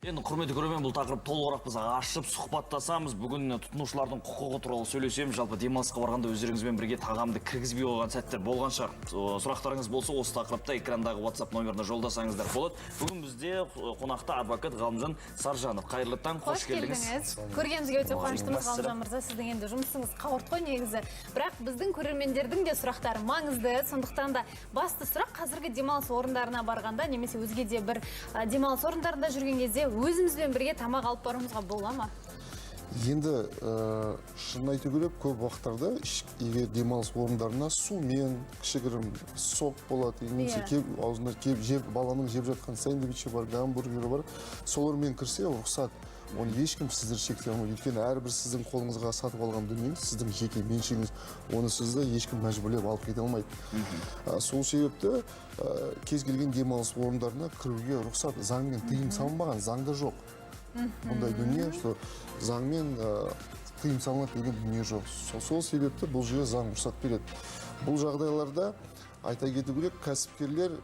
Енді, құрметті көрермен, бұл тақырып толығырақ біз ашып сұхбаттасамыз. Бүгін тұтынушылардың құқығы туралы сөйлесеміз. Жалпы, демалысқа барғанда өздеріңізбен бірге тағамды кіргізбей қойған сәттер болған шығар. Сұрақтарыңыз болса, осы тақырыпта экрандағы WhatsApp номеріне жолдасаңыздар болады. Бүгін бізде қонақта адвокат Ғалымжан Саржанов. Қайырлы таң, қош келдіңіз. Көргенімізге өте қуаныштымыз. Уағалейкум. Ғалымжан мырза, сіздің енді жұмысыңыз қауырт қой негізі, бірақ біздің көрермендердің де сұрақтары маңызды. Сондықтан да басты сұрақ: қазіргі демалыс орындарына барғанда немесе өзге де бір демалыс орындарында жүрген кезде өзімізбен бірге тамақ алып баруымызға бола ма? Енді шынын айту керек, көп уақыттарда егер демалыс орындарына сумен, кішігірім сок болады немесе кеп аузына кеп жеп, баланың жеп жатқан сэндвичі бар, гамбургері бар, солармен кірсе, рұқсат. Оны ешкім сіздер шектей алмайды, өйткені әрбір сіздің қолыңызға сатып алған дүниеңіз сіздің жеке меншігіңіз, оны сізді ешкім мәжбүрлеп алып кете алмайды. Сол себепті кез келген демалыс орындарына кіруге рұқсат, заңмен тыйым салынбаған, заңда жоқ бұндай дүние, что заңмен тыйым салынады деген дүние жоқ. Сол себепті бұл жерде заң рұқсат береді. Бұл жағдайларда айта кету керек, кәсіпкерлер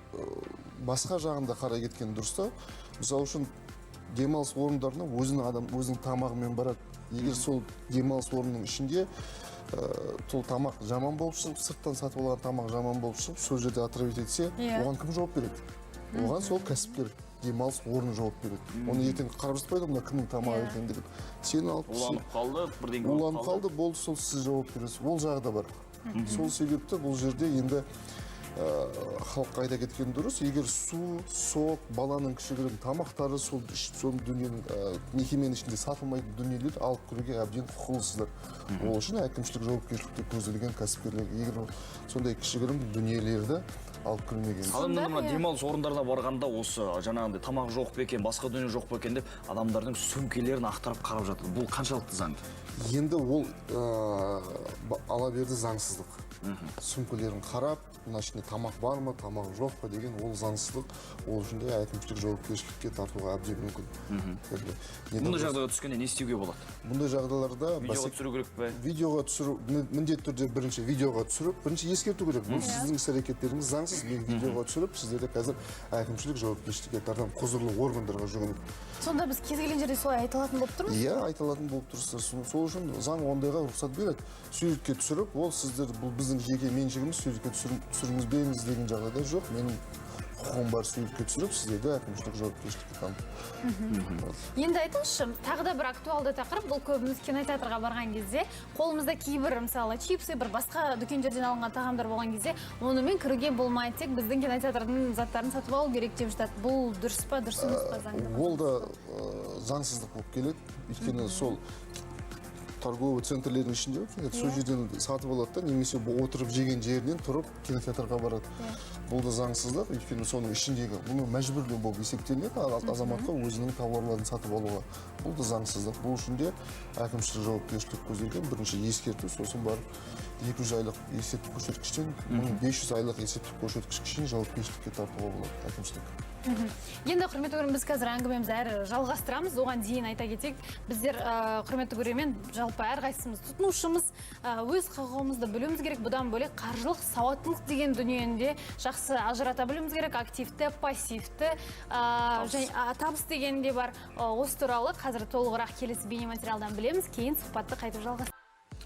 басқа жағында қарай кеткен дұрыс та. Мысалы үшін, демалыс орындарына өзінің адам өзінің тамағымен барады. Егер сол демалыс орнының ішінде сол тамақ жаман болып шығып, сырттан сатып алған тамақ жаман болып шығып, сол жерде отравить етсе, оған кім жауап береді? Оған сол кәсіпкер, демалыс орны жауап береді. Оны ертең қарап жатпайды ғой, мына кімнің тамағы екендігін. Сен алып Уланып қалды, бірдеңе болып уланып қалды, болды, сол сіз жауап бересіз. Ол жағы да бар. Сол себепті бұл жерде енді халыққа айта кеткен дұрыс: егер су, сок, баланың кішігірім тамақтары, сол дүниенің мекеменің ішінде сатылмайтын дүниелер алып кіруге әбден құқылысыздар. Ол үшін әкімшілік жауапкершілік те көзделген кәсіпкерлерге, егер ол сондай кішігірім дүниелерді алып кірмеген. Ал енді мына демалыс орындарына барғанда осы жаңағындай тамақ жоқ па екен, басқа дүние жоқ па екен деп адамдардың сөмкелерін ақтарып қарап жатады. Бұл қаншалықты заңды? Енді ол ала берді заңсыздық. Сөмкелерін қарап, мына ішінде тамақ бар ма, тамақ жоқ па деген, ол заңсыздық. Ол үшін де әкімшілік жауапкершілікке тартуға әбден мүмкін. Енді не Бұндай де жағдайға түскенде не істеуге болады? Бұндай жағдайларда Видеоға түсіру керек пе? Видеоға түсіру, міндетті түрде бірінші видеоға түсіріп, бірінші ескерту керек: бұл сіздің іс әрекеттеріңіз заңсыз, мен видеоға түсіріп, сіздерді қазір әкімшілік жауапкершілікке тартамын, құзырлы органдарға жүгініп. Сонда біз кез келген жерде солай айта алатын болып тұрмыз? Иә, айта алатын болып тұрсыздар. Сол үшін заң ондайға рұқсат береді. Суретке түсіріп, ол сіздер, бұл біздің жеке меншігіміз, суретке түсіргізбеңіз деген жағдайда, жоқ, менің құқығым бар суретке түсіріп, сіздерді әкімшілік жауапкершілікке тарту. Енді айтыңызшы, тағы да бір актуалды тақырып: бұл көбіміз кинотеатрға барған кезде қолымызда кейбір, мысалы, чипсы, бір басқа дүкендерден алынған тағамдар болған кезде, онымен кіруге болмайды, тек біздің кинотеатрдың заттарын сатып алу керек деп жатады. Бұл дұрыс па, дұрыс емес па, заңды ма? Ол да заңсыздық болып келеді, өйткені сол торговый центрлердің ішінде ғой, сол жерден сатып алады да немесе бұл отырып жеген жерінен тұрып кинотеатрға барады. Бұл да заңсыздық, өйткені соның ішіндегі бұны мәжбүрлеу болып есептелінеді азаматқа өзінің тауарларын сатып алуға. Бұл да заңсыздық. Бұл үшін де әкімшілік жауапкершілік көзделген: бірінші ескерту, сосын барып 200 айлық есептік көрсеткіштен 1500 айлық есептік көрсеткішке шейін жауапкершілікке тартуға болады әкімшілік. Енді, құрметті көрермен, біз қазір әңгімемізді әрі жалғастырамыз. Оған дейін айта кетейік, біздер, құрметті көрермен, жалпы әрқайсымыз тұтынушымыз, өз құқығымызды білуіміз керек. Бұдан бөлек, қаржылық сауаттылық деген дүниені де жақсы ажырата білуіміз керек: активті, пассивті, және табыс деген де бар. Осы туралы қазір толығырақ келесі бейнематериалдан білеміз, кейін сұхбатты қайтып жалғастырамыз.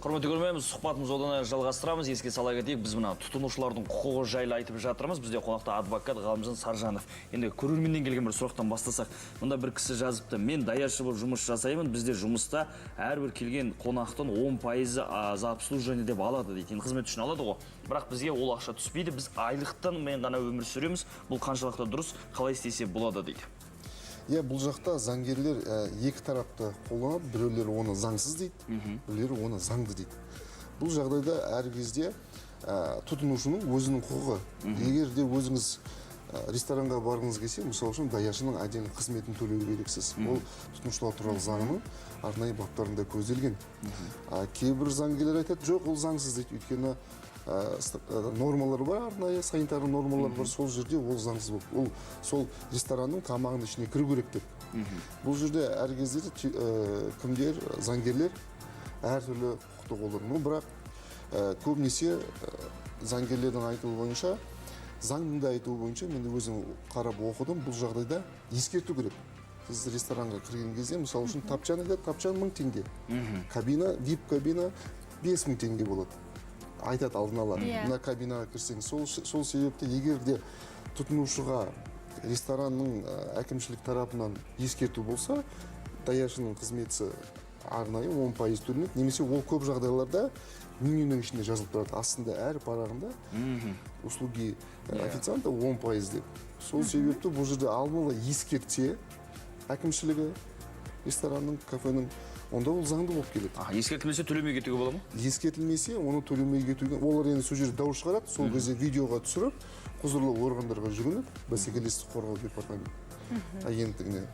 Құрметті көрермен, сұхбатымызды одан әрі жалғастырамыз. Еске сала кетейік, біз мына тұтынушылардың құқығы жайлы айтып жатырмыз. Бізде қонақта адвокат Ғалымжан Саржанов. Енді көрерменнен келген бір сұрақтан бастасақ. Мында бір кісі жазыпты: «Мен даяшы болып жұмыс жасаймын. Бізде жұмыста әрбір келген қонақтың 10 пайызы за обслуживание деп алады», — дейді. Енді қызмет үшін алады ғой. «Бірақ бізге ол ақша түспейді. Біз айлықтан мен ғана өмір сүреміз. Бұл қаншалықты дұрыс, қалай істесе болады?» — дейді. Иә, бұл жақта заңгерлер екі тарапты қолданады: біреулер оны заңсыз дейді, біреулер оны заңды дейді. Бұл жағдайда әр кезде тұтынушының өзінің құқығы. Егер де өзіңіз ресторанға барғыңыз келсе, мысалы үшін, даяшының отдельно қызметін төлеу керексіз. Ол тұтынушылар туралы заңының арнайы баптарында көзделген. А кейбір заңгерлер айтады: жоқ, ол заңсыз дейді, өйткені нормалар бар, арнайы санитарлы нормалар бар, сол жерде ол заңсыз болып, ол сол ресторанның тамағының ішіне кіру керек деп. Бұл жерде әр кезде де кімдер, заңгерлер әртүрлі құқықты қолданады. Но бірақ көбінесе заңгерлердің айтуы бойынша, заңның да айтуы бойынша, мен де өзім қарап оқыдым, бұл жағдайда ескерту керек. Сіз ресторанға кірген кезде, мысалы үшін, тапчан айтады, тапчан 1000 теңге, кабина, вип кабина 5000 теңге болады, айтады алдын ала. Мына кабинаға кірсең, сол себепті егер де тұтынушыға ресторанның әкімшілік тарапынан ескерту болса, даяшының қызметші арнайы 10% төленеді немесе ол көп жағдайларда менюнің ішінде жазылып тұрады, астында әр парағында услуги официанта 10% деп. Сол себепті бұл жерде алдын ала ескертсе әкімшілігі ресторанның, кафенің, онда ол заңды болып келеді. Ескертілмесе, төлемей кетуге бола ма? Ескертілмесе, оны төлемей кетуге, олар енді сол жерде дау шығарады. Сол кезде видеоға түсіріп, құзырлы органдарға жүгініп, бәсекелестік қорғау департаменті агенттігіне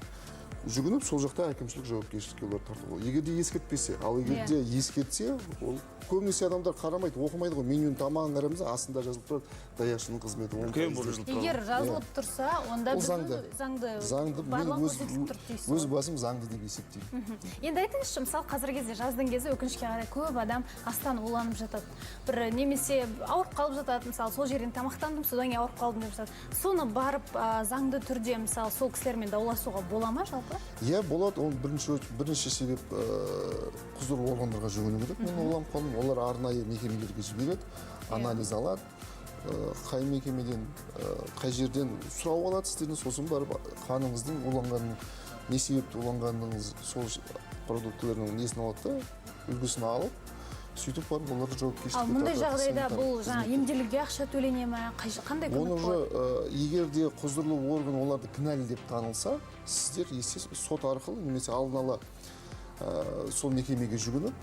жүгініп, сол жақта әкімшілік жауапкершілікке олар тартуға болады, егер де ескертпесе. Ал егер де ескертсе, ол көбінесе адамдар қарамайды, оқымайды ғой менюның, тамағын қараймыз да, астында жазылып тұрады даяшының қызметі он Үлкен пайыз болып деп. жазылып тұрады. Егер жазылып тұрса, онда Ол біздің заңды. Заңды, Заңды, мен барлығы өз, көрсетіліп тұр дейсіз өз ғой. басым заңды деп есептеймін. Енді айтыңызшы, мысалы, қазіргі кезде, жаздың кезі, өкінішке қарай, көп адам астан уланып жатады бір немесе ауырып қалып жатады. Мысалы, сол жерден тамақтандым, содан кейін ауырып қалдым деп жатады. Соны барып заңды түрде, мысалы, сол кісілермен дауласуға бола ма жалпы? Иә, болады. Ол бірінші себеп, құзырлы органдарға жүгіну керек. Мен ойланып қалдым, олар арнайы мекемелерге жібереді, анализ алады, қай мекемеден, қай жерден сұрау алады сіздерден. Сосын барып қаныңыздың уланғанын, не себепті уланғаныңыз, сол продуктілердің несін алады да, үлгісін алып, сөйтіп барып оларды жауапкершілікке Ал мұндай тартады, жағдайда санитарлық бұл жаңа қызметкер. емделуге ақша төлене ме? Қандай Оны көмек уже болады? Егер де құзырлы орган оларды кінәлі деп танылса, сіздер естественно сот арқылы немесе алдын ала сол мекемеге жүгініп,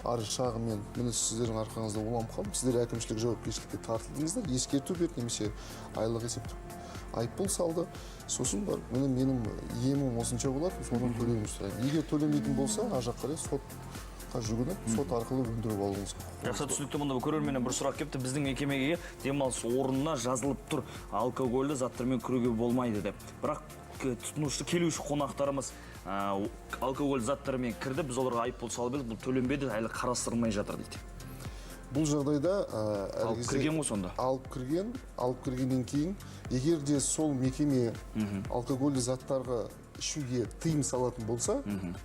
арыз шағыммен, міне, сіздердің арқаңызда уланып қалдым, сіздер әкімшілік жауапкершілікке тартылдыңыздар, ескерту берді немесе айлық есептік айыппұл салды. Сосын барып, міне, менің емім осынша болады, соны төлеуіңізді сұраймын. Егер төлемейтін болса, ар жаққа қарай сотқа жүгініп, сот арқылы өндіріп алуыңызға құқығыңыз Жақсы, бар. түсінікті. Мұнда көрерменнен бір сұрақ келіпті: біздің мекемеге, демалыс орнына жазылып тұр, алкогольді заттармен кіруге болмайды деп, бірақ тұтынушы, келуші қонақтарымыз алкогольді заттармен кірді, біз оларға айыппұл салып едік, бұл төленбеді, әлі қарастырылмай жатыр дейді. Бұл жағдайда әр Алып кезде кірген ғой сонда. Алып кірген. Алып кіргеннен кейін, егер де сол мекеме алкогольді заттарға ішуге тыйым салатын болса,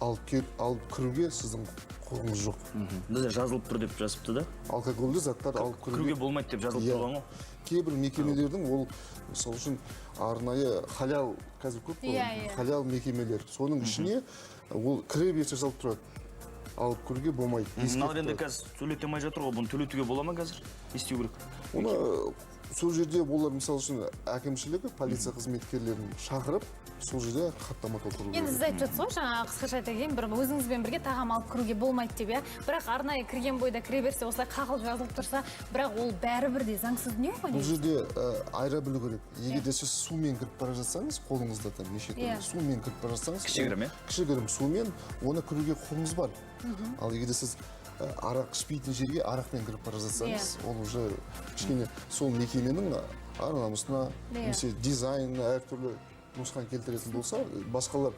алып кіруге сіздің құқығыңыз жоқ. Бізде жазылып тұр деп жазыпты да. Алкогольді заттар алып Кіруге кіруге болмайды деп жазылып Иә. тұрған ғой. Кейбір мекемелердің ол, мысалы үшін, арнайы халал қазір көп қой, Иә, иә. халал мекемелер, соның ішіне ол кіре берсе жазылып тұрады, алып кіруге болмайды, Мыналар ескертіп енді тұрады. қазір төлете алмай жатыр ғой, бұны төлетуге бола ма қазір, не істеу керек? Оны сол жерде олар, мысалы үшін, әкімшілігі полиция қызметкерлерін шақырып, сол жерде хаттама толтыру Енді керек. сіз айтып жатсыз ғой жаңа, қысқаша айта кетейін, бір өзіңізбен бірге тағам алып кіруге болмайды деп, иә. Бірақ арнайы кірген бойда, кіре берсе, осылай қағылып жазылып тұрса, бірақ ол бәрібір де заңсыз дүние ғой Бұл негізі. жерде айыра білу керек. Егер де сіз сумен кіріп бара жатсаңыз, қолыңызда там неше түрлі сумен кіріп бара жатсаңыз, Кішігірім, иә? Кішігірім сумен, оны кіруге құқығыңыз бар. Ал егер де сіз арақ ішпейтін жерге арақпен кіріп бара жатсаңыз, ол уже кішкене сол мекеменің ар намысына немесе дизайнына әртүрлі нұсқан келтіретін болса, басқалар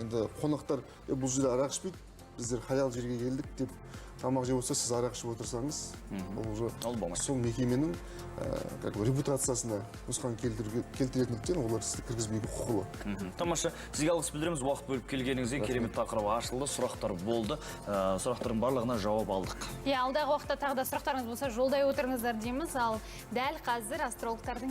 енді, қонақтар: «Е, бұл жерде арақ ішпейді, біздер халал жерге келдік», – деп тамақ жеп отырса, сіз арақ ішіп отырсаңыз, ол уже Ол болмайды. сол мекеменің как бы репутациясына нұсқан келтіретіндіктен, олар сізді кіргізбеуге құқылы. Тамаша, сізге алғыс білдіреміз уақыт бөліп келгеніңізге. Керемет тақырып ашылды, сұрақтар болды. Сұрақтардың барлығына жауап алдық. Иә, алдағы уақытта тағы да сұрақтарыңыз болса, жолдай отырыңыздар дейміз. Ал дәл қазір астрологтардың